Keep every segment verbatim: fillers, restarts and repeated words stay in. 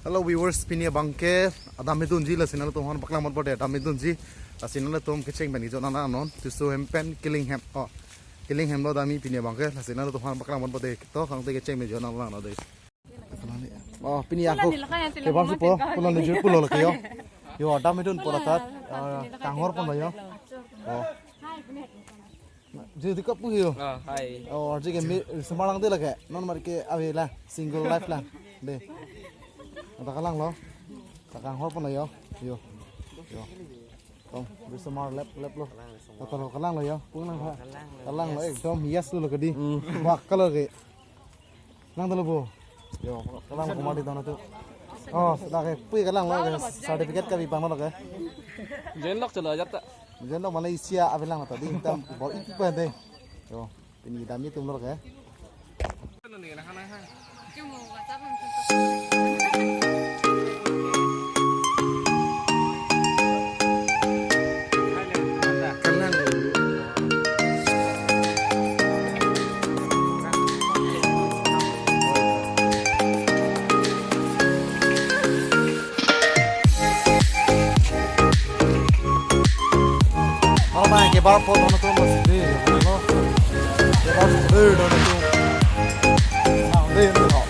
Hello viewers, pini abangke adam medunji, lasi nanglitum aphan paklang ponpo dei, adam medunji. Lasi nanglitum kecheng pen kejut nang non, Tisso hem pen Killing hem. Oh, Killing hem lo dam-i pini abangke, lasi nanglitum aphan paklang ponpo dei. To kangte kecheng pen kejut nang non dei. Oh, pini ako. Kebab si po, pulang ni jur pulo lagi yo. Yo, adam medunpo latat. Ah, kanghor ponlo yo. Oh. Jadi kapu yo. Ah, hai. Oh, jadi ke mi semarang dei lagi. Non mari ke ave la, single life la. Dei. Ada kalanglo. Kanghor ponlo yo. Yo. Yo. Tom, bisa mar lep lep lo. Kata lo kalanglo yo. Pung nang ha. Kalanglo, ekdom hias lo kedi. Bak kalor ke. Nang dolo bo. Yo, kalang kumar di dono tu. Oh, sudah ke. Pui kalanglo ke. Certificate kabi panglo ke. Join lok chalo aja ta. Join lok Malaysia ave lang ta di tam bol ipu pen dei. Yo, pini dam-i atum lo ke. Halo, ma, kebar po dono atum masih dei, halo. Kebar po dei dono atum. Nah, dei, dei, ho.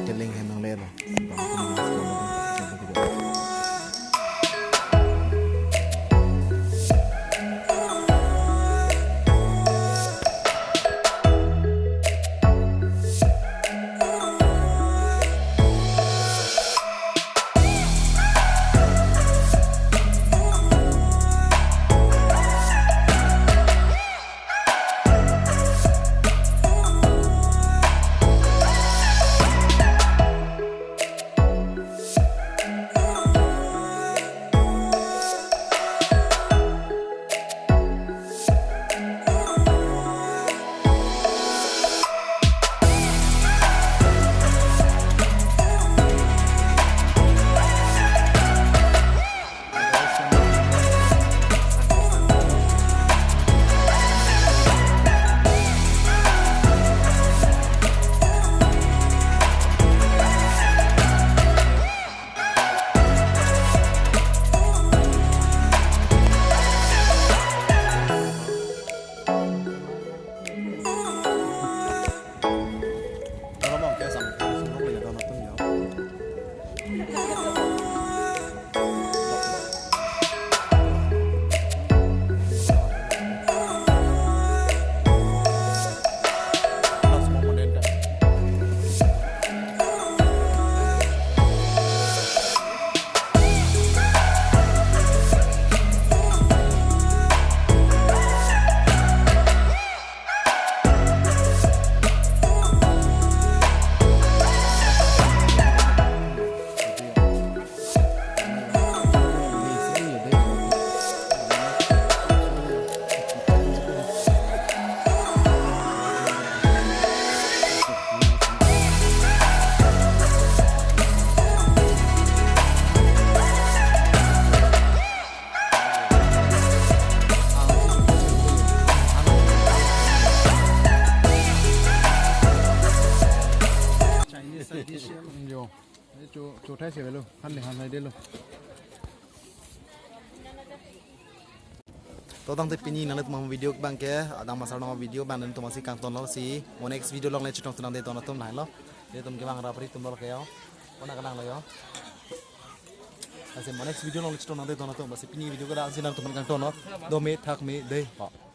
Killing hem nanglelo. Cho cho thai se velo, han le han hai de lo. To tangte pini nanglitum video abang ke, adang masar nang video abang nanglitum si kangton lo si. Mo next video along le chetong tenang de ton atum nai lo. Nelitum kevang rapri atum lo ke yo. Kona kenang lo yo. Lasi mo next video along le chetong nang de ton atum. Lasi pini video ke dak si nangtum kangton lo. Do me thak me de. Ho.